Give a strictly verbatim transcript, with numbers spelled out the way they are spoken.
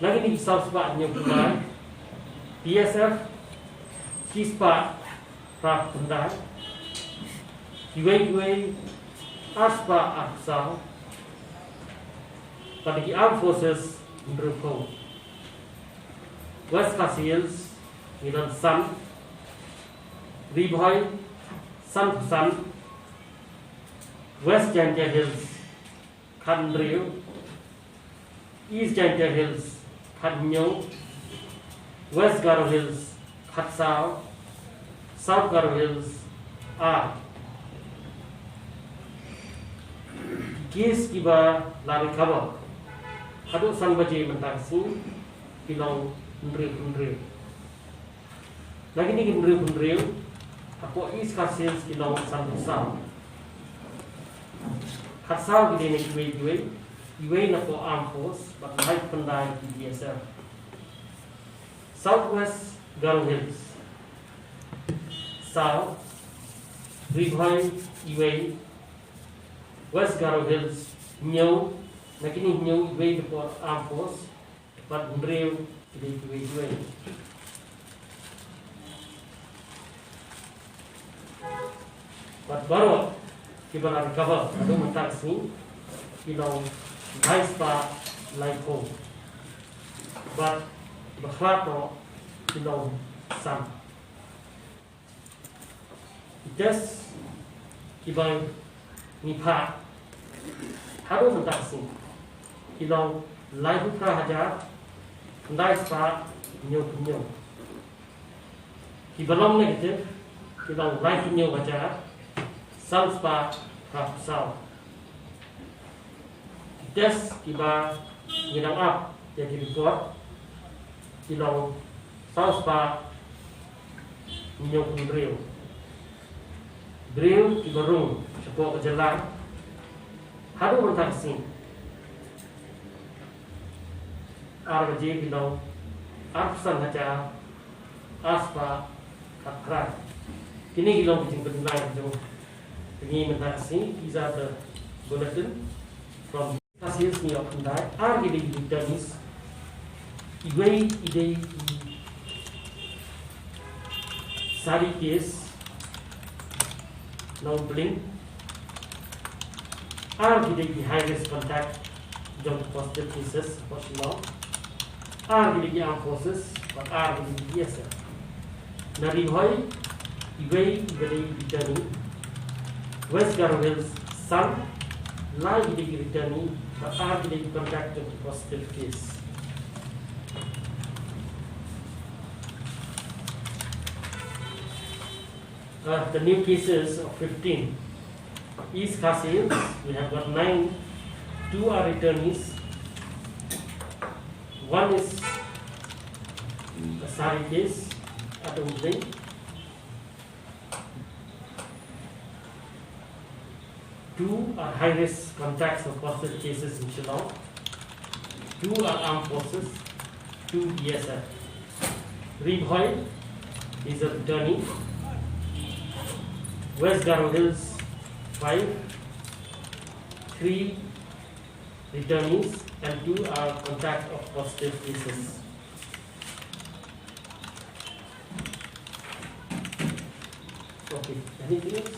Na kine ki saw spah hynñiewphew lai, B S F shi spah phra phew khyndai, kiwei kiwei ar spah arphew saw, bad ki Armed Forces hynriewphew. West Khasi Hills ngi don san, Ri Bhoi sanphew san, West Jaintia Hills khathynriew, East Jaintia Hills khathynñiew, West Garo Hills khatsaw, South Garo Hills ar. Ki case kiba la recover haduh san baje mynta ka sngi ki long hynriewphew hynriew. Na kine ki hynriewphew hynriew, hapoh East Khasi Hills ki long sanphew saw. Khatsaw ki dei na kiwei kiwei, iwei na ka Armed Force bad laiphew khyndai ki B S F. South West Garo Hills saw, Ri Bhoi iwei, West Garo Hills hynñiew, na kine hynñiew iwei na ka Armed Force bad hynriew ki dei kiwei kiwei. Bad baroh kiba la recover haduh mynta ka sngi ki long lai spah laiphew, bad kiba khlad noh ki long san. Ki test kiba ngi phah haduh mynta ka sngi ki long laiphew phra hajar khyndai spah hynñiewphew hynñiew. Kiba long negative ki long laiphew hynñiew hajar san spah phraphew saw. Ki test kiba ngi dang ap ïa ki report ki long saw spah hynñiewphew hynriew. Briew kiba rung shapoh ka jylla haduh mynta ka sngi ar baje ki long arphew san hajar ar spah khatphra. Kine ki long ki jingpynlong jong ngi mynta ka sngi. These are the bulletin from Khasi Hills. Ngi ïoh khyndai ar ki dei ki returnees, iwei i dei i sari case na U Bling, ar ki dei ki high risk contact jong ki positive cases hapoh Shillong, ar ki dei ki Armed Forces bad ar ki dei ki B S F. Na Ri Bhoi iwei iba dei i returnee, West Garo Hills san, lai ki dei ki returnee bad ar ki dei ki contact jong ki positive case. Uh, the new cases of fifteen. East Khasi Hills, we have got nine. Two are returnees. One is a sari case at U Bling. Two are high-risk contacts of positive cases in Shillong. Two are armed forces, two B S F. Ri Bhoi is a returnee. West Garo Hills, five. Three returnees and two are contact of positive cases. Okay, anything else?